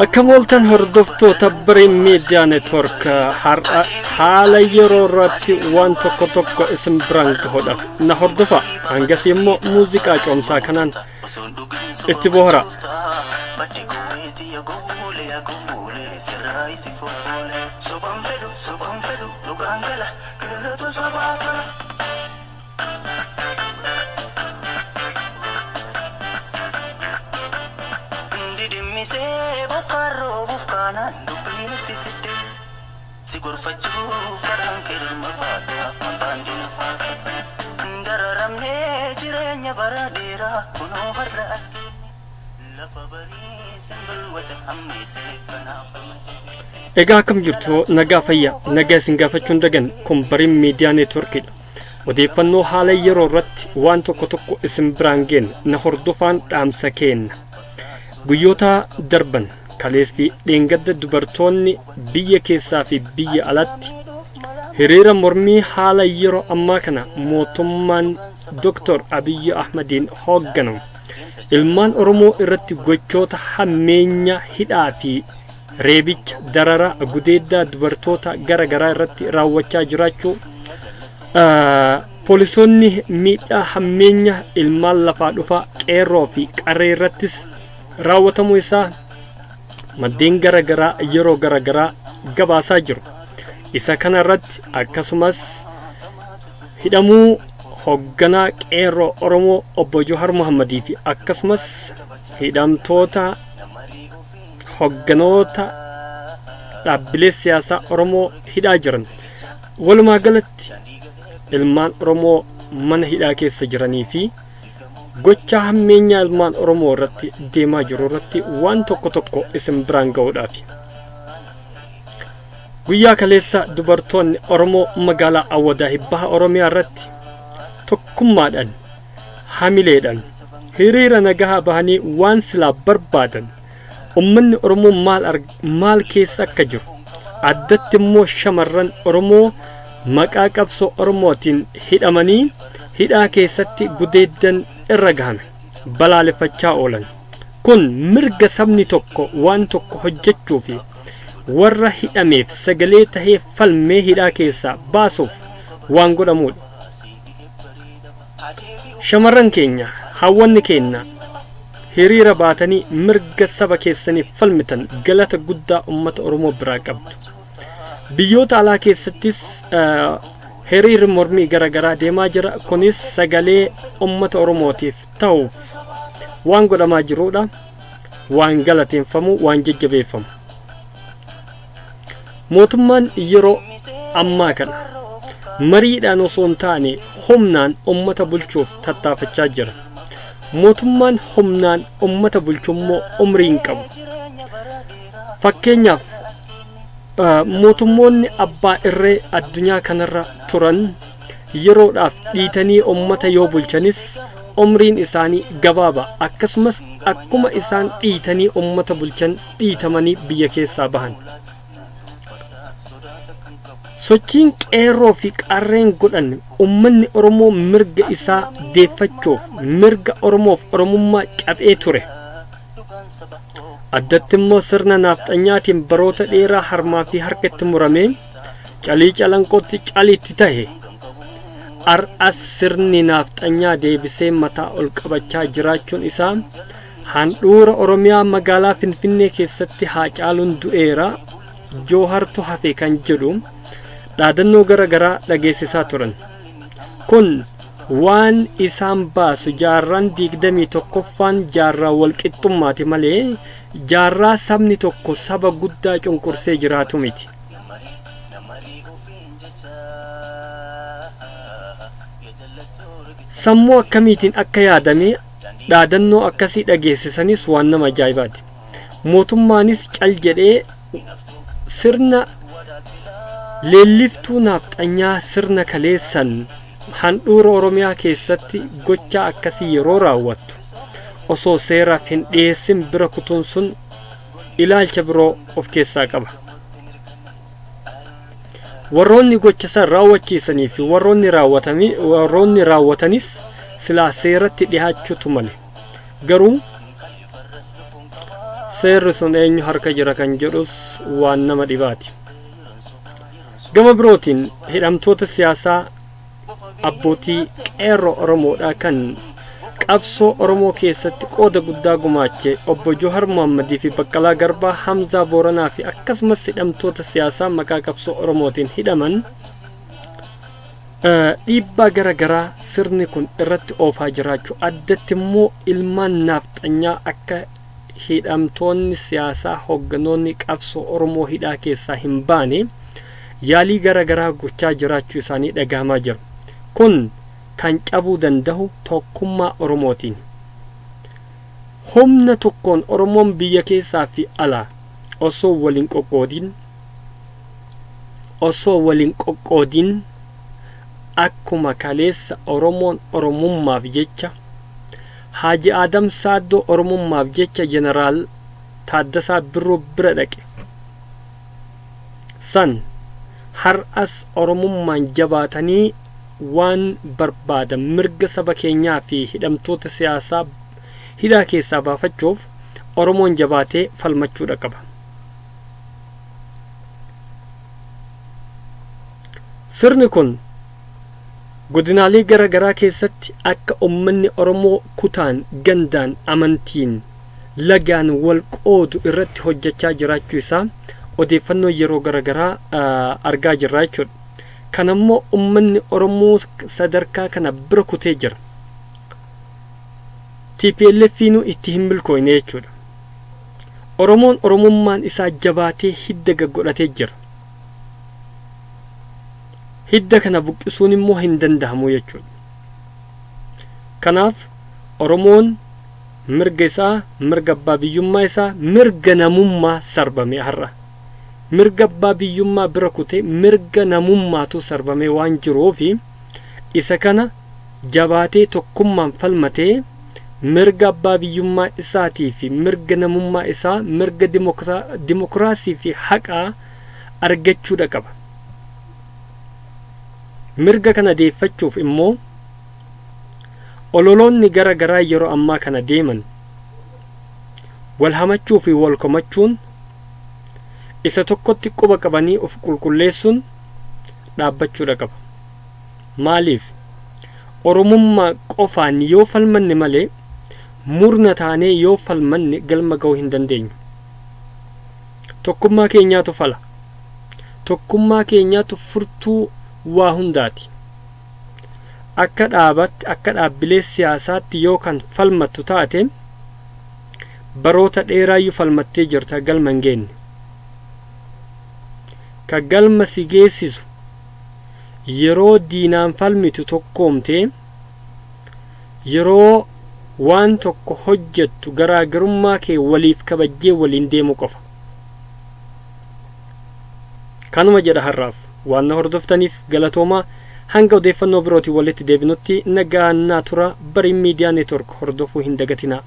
Akkam ooltan hordoftoota Bariin Miidiyaa Neetwoork, har'a haala yeroo irratti waan tokko tokko isin biraan gahuudhaaf na hordofa. Hangasii immoo muuziqaa coomsaa kanaan itti bohara. Didimmisee bokkaan roobuuf kaanaan dubbiin itti fidde. Si gorfachuuf karaan keerma baata abbaan dina. Dararamnee jireenya bara dheeraa kunoo har'a as geenye. Lafa barii simbirwata hammeessee kanaaf falmate. Egaa akkam jirtu, nagaa fayyaa? Nagaa isin gaafachuun dagan. Kun Bariin Miidiyaa Neetwoorkiidha. Odeeffannoo haala yeroo irratti waan tokko tokko isin biraan geenna, na hordofaan dhaamsa keenna. Guyyoota darban kalees fi dheengadda dubartoonni biyya keessaa fi biyya alatti hiriira mormii haala yeroo ammaa kana mootummaan Dr. Abiyyi Ahmadiin hoogganamu ilmaan Oromoo irratti gochoota hammeenya hidhaa fi reebicha, dararaa, gudeeddaa dubartoota gara garaa irratti raawwachaa jiraachuu, poolisoonni miidhaa hammeenya ilmaan lafaa dhufaa qeerroo fi qarree irrattis raawwatamuu isaa maddeen gara garaa yeroo gara garaa gabaasaa jiru. Isa kana irratti akkasumas hidhamuu hoogganaa qeerroo Oromoo obbo Johar Muhammadii fi akkasumas hidhamtoota hoogganoota dhaabbilee siyaasaa Oromoo hidhaa jiran, walumaa galatti ilmaan Oromoo mana hidhaa keessa jiranii fi gochaa hammeenyaa ilmaan Oromoo irratti deemaa jiru irratti waan tokko tokko isin biraan ga'uudhaafi. Guyyaa kaleessa dubartoonni Oromoo magaalaa Awwadaa Baha Oromiyaa irratti tokkummaadhaan, hamileedhaan hiriira nagahaa bahanii waan silaa barbaadan, ummanni Oromoo maal maal keessa akka jiru, addatti immoo shamarran Oromoo maqaa qabsoo Oromootiin hidhamanii hidhaa keessatti gudeeddan irra gahame balaaleffachaa oolan. Kun mirga sabni tokko waan tokko hojjechuu fi warra hidhameef sagalee tahee falmee hidhaa keessaa baasuuf waan godhamudha. Shamarran keenya, hawwanni keenya hiriira baatanii mirga saba keessaniif falmitan, galata guddaa ummata Oromoo biraa qabdu. Biyyoota alaa keessattis hiriirri mormii gara garaa deemaa jira. Kunis sagalee ummata Oromootiif ta'uuf waan godhamaa jirudha. Waan galateeffamu, waan jajjabeeffamu. Mootummaan yeroo ammaa kana mariidhaan osoo hin taane humnaan ummata bulchuuf tattaafachaa jira. Mootummaan humnaan ummata bulchu immoo umrii hin qabu. Fakkeenyaaf, mootummoonni abbaa irree addunyaa kanarra turan yeroodhaaf dhiitanii ummata yoo bulchanis umriin isaanii gabaaba. Akkasumas akkuma isaan dhiitanii ummata bulchan dhiitamanii biyya keessaa bahan. Sochiin qeerroo fi qarreen godhan ummanni Oromoo mirga isaa deeffachuuf, mirga Oromoof Oromummaa cabee ture. Addatti immoo sirna naafxanyaatiin baroota dheeraa harmaa fi harka itti muramee calii calanqootti caliitti tahe, har'as sirni naafxanyaa deebisee mataa ol qabachaa jiraachuun isaa, handhuura Oromiyaa magaalaa Finfinnee keessatti "Haacaaluun du'eera, Joohartu hafe" kan jedhu dhaadannoo gara garaa dhageessisaa turan. Kun waan isaan baasu, jaarraan 21ffaan jaarraa walqixxummaati malee jaarraa sabni tokko saba guddaa cunqursee jiraatu miti. Sammuu akkamiitiin akka yaadame dhaadannoo akkasii dhageessisanis waan nama ajaa'ibaati. Mootummaanis cal jedhee sirna leelliftuu naafxanyaa, sirna kaleessan handhuura Oromiyaa keessatti gochaa akkasii yeroo raawwattu osoo seeraaf hin dhiyeessin bira kutuun sun ilaalcha biroo of keessaa qaba. Warroonni gocha san raawwachiisanii fi warroonni raawwatanis silaa seeratti dhihaachuutu male. Garuu seerri sun eenyu harka jira kan jedhus waan nama dhibaati. Gama birootiin hidhamtoota siyaasaa abbootii qeerroo Oromoodha kan qabsoo Oromoo keessatti qooda guddaa gumaache obbo Johar Mohammadii fi Baqqalaa Garbaa, Hamzaa Booranaa fi akkasumas hidhamtoota siyaasaa maqaa qabsoo Oromootiin hidhaman dhiibbaa gara garaa sirni kun irratti oofaa jiraachuu, addatti immoo ilmaan naafxanyaa akka hidhamtoonni siyaasaa hoogganoonni qabsoo Oromoo hidhaa keessaa hin baane yaalii gara garaa gochaa jiraachuu isaanii dhagahamaa jira. Kun kan cabuu danda'u tokkummaa Oromootiin. Humna tokkoon Oromoon biyya keessaa fi alaa osoo waliin qoqqoodin osoo waliin qoqqoodin akkuma kaleessa Oromoon Oromummaaf jecha Haaji Aadam Saaddoo Oromummaaf jecha Jeneraal Taaddasaa Birruu bira dhaqe san har'as Oromummaan jabaatanii waan barbaadan mirga saba keenyaa fi hidhamtoota siyaasaa hidhaa keessaa baafachuuf Oromoon jabaatee falmachuudha qaba. Sirni kun godinaalee gara garaa keessatti akka ummanni Oromoo kutaan, gandaan, amantiin, lagaan wal qoodu irratti hojjechaa jiraachuu isaa odeeffannoo yeroo gara garaa argaa jirra jechuudha. Kan ammoo ummanni Oromoo sadarkaa kana bira kutee jira. TPLFinuu itti hin milkooyne jechuudha. Oromoon Oromummaan isaa jabaatee hidda gaggodhatee jira. Hidda kana buqqisuun immoo hin danda'amu jechuudha. Kanaaf Oromoon mirga isaa, mirga abbaa biyyummaa isaa, mirga namummaa sarbame har'a. Mirga abbaa biyyummaa bira kutee mirga namummaatu sarbame waan jiruufi isa kana jabaatee tokkummaan falmatee mirga abbaa biyyummaa isaatii fi mirga namummaa isaa, mirga dimokiraasii fi haqaa argachuudha qaba. Mirga kana deeffachuuf immoo ololoonni gara garaa yeroo ammaa kana deeman wal hamachuu fi wal komachuun isa tokkotti quba qabanii of qulqulleessuun dhaabbachuudha qaba. Maaliif? Oromummaa qofaan yoo falmanne malee murna taanee yoo falmanne galma ga'uu hin dandeenyu. Tokkummaa keenyaatu fala. Tokkummaa keenyaatu furtuu waa hundaati. Akka dhaabaatti, akka dhaabbilee siyaasaatti yoo kan falmattu taate baroota dheeraayyuu falmattee jirta galma hin geenne. Ka galma si geessisu yeroo diinaan falmitu tokkoomtee yeroo waan tokko hojjettu garaagarummaa kee waliif kabajjee waliin deemu qofa. Kanuma jedha har'aaf waan na hordoftaniif galatoomaa. Hanga odeeffannoo birootiin walitti deebinutti nagaan naa tura. Bariin Miidiyaa Neetwork hordofuu hin dagatinaa.